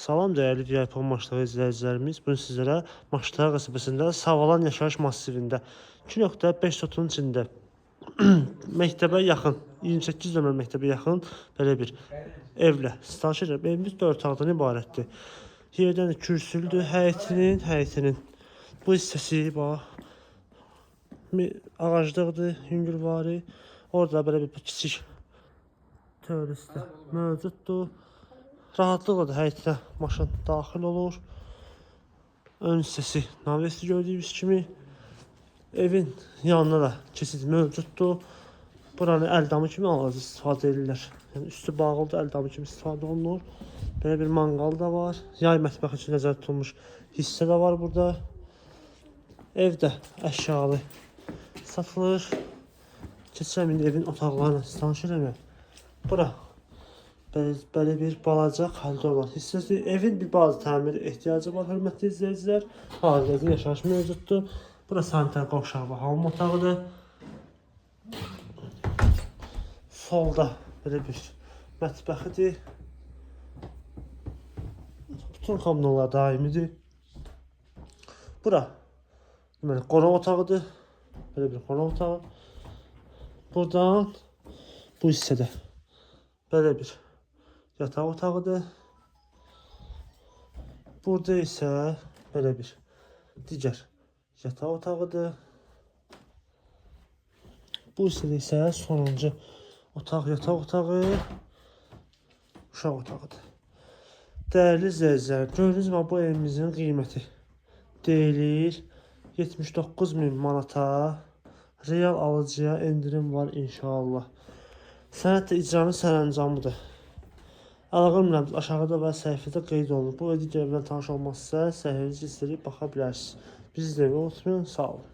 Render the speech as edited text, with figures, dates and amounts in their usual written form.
Salam dəyərli VIP Maştağı izləyicilərimiz. Bugün sizlərə Maştağı qəsəbəsində Savalan yaşayış massivində 2.5 sotun içində məktəbə yaxın, 28 nömrəli məktəbə yaxın belə bir evlə sifariş edirəm. Evimiz 4 otaqdan ibarətdir. Yerdən də kürsülüdür həyətinin bu hissəsi bax ağaclıqdır, yüngülvari. Orada belə bir kiçik tövləsi də mövcuddur. Rahatlıqla da həyətinə maşın daxil olur. Ön hissəsi navesi gördüyünüz kimi. Evin yanına da keçid mövcuddur. Buranı əl damı kimi alıcı istifadə edirlər. Yəni üstü bağlıdır, əl damı kimi istifadə olunur. Belə bir manqal da var. Yay mətbəx üçün nəzərdə tutulmuş hissə də var burada. Evdə əşyalı satılır. Keçirəm indi evin otaqlarına tanış eləməyəm. Bura belə bir balaca koridor var hissəsi. Evin bir balaca təmir ehtiyacı var, hörmətli izləyicilər. Hazırda yaşayış mövcuddur. Bura sanitar qovşağı və hamam otağıdır. Solda belə bir mətbəxidir. Bütün kommunallar daimidir. Bura deməli qonaq otağıdır. Belə bir qonaq otağı. Buradan bu hissədə belə bir yataq otağıdır. Burada isə belə bir digər yataq otağıdır. Bu hissədə isə sonuncu otaq yataq otağı, uşaq otağıdır. Dəyərli izləyicilər, gördüyünüz kimi bu evimizin qiyməti deyilir 79 min manata, real alıcıya endirim var inşallah. Sənəd də icranın sərəncamıdır. Əlaqə nömrəmiz aşağıda və səhifədə qeyd olunub. Bu və digər evlərlə tanış olmaq istəsəniz səhifəmizi izləyib baxa bilərsiniz. Bizi izləməyi unutmayın. Sağ olun.